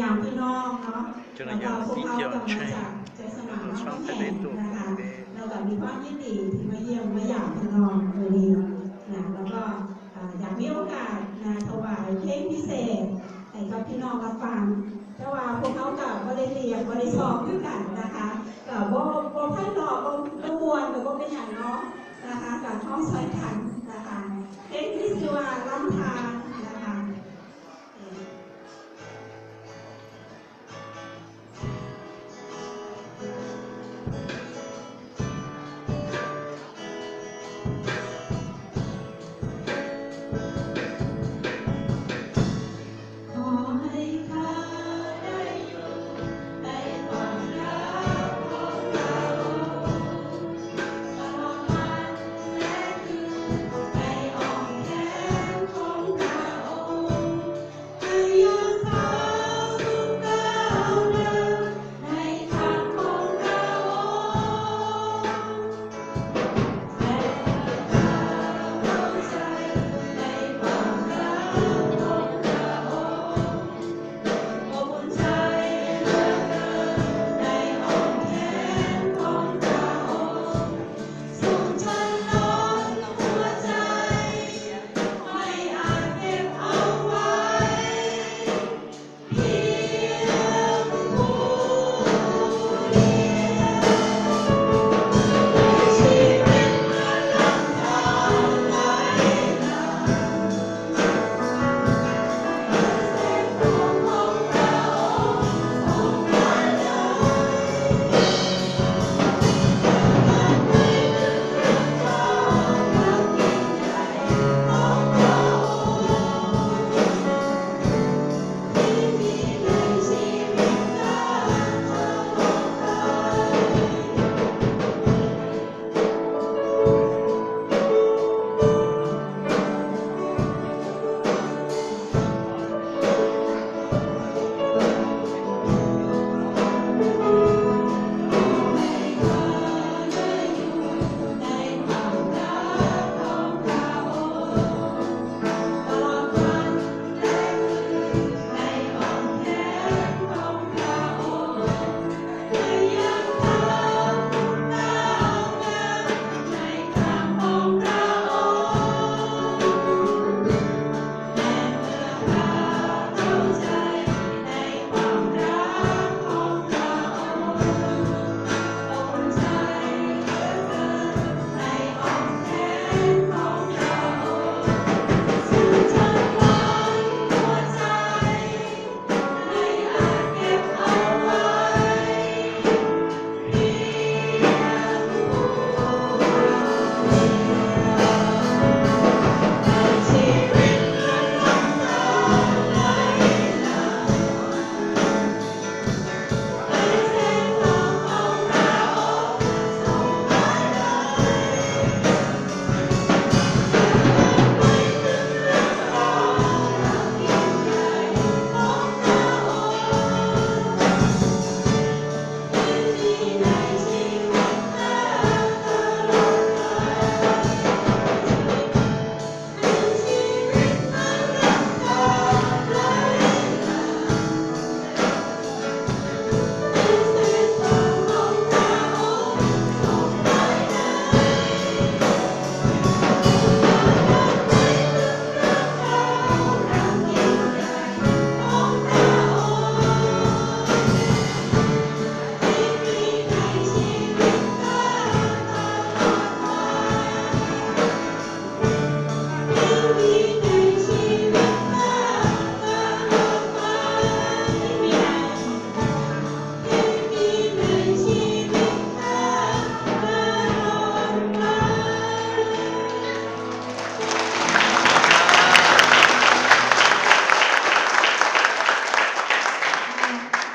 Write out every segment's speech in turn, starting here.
ຢາມພີ່ນ້ອງເນາະ ແລ້ວກໍພວກເຮົາກໍມາຈາກໃຈສະໝານນະຄອນແຂງນະຄະ ແລ້ວກໍມີຄວາມຍິນດີທີ່ມາຢ້ຽມມາຢາມພີ່ນ້ອງມື້ນີ້ນະ ແລ້ວກໍ ອ່າ ຢາກມີໂອກາດນະ ຖວາຍເພງພິເສດໃຫ້ກັບພີ່ນ້ອງຮັບຟັງ ແຕ່ວ່າພວກເຮົາກໍບໍ່ໄດ້ລຽບ ບໍ່ໄດ້ຊອກຄືກັນນະຄະ ກໍບໍ່ ບໍ່ໄພເລາະ ບໍ່ ບໍ່ມ່ວນ ກໍບໍ່ເປັນຫຍັງເນາະນະຄະ ກໍຮ້ອງຊ່ອຍກັນນະຄະ ເພງທີ່ຊື່ວ່າລຳທານນະຄະ.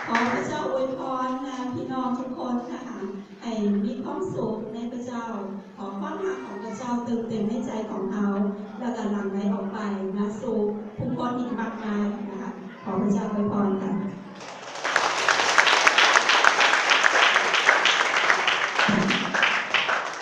ຂໍພະເຈົ້າອວຍພອນນະ ພີ່ນ້ອງທຸກຄົນນະຄະ ໃຫ້ມີຄວາມສຸກໃນພະເຈົ້າ. ຂໍຄວາມຮັກຂອງພະເຈົ້າເຕີມເຕັມໃນໃຈຂອງເຮົາ ແລ້ວກໍຫຼັ່ງໄຫຼອອກໄປນະສູ່ຜູ້ຄົນອີກມາກມາຍນະຄະ. ຂໍພະເຈົ້າອວຍພອນນະຄະ.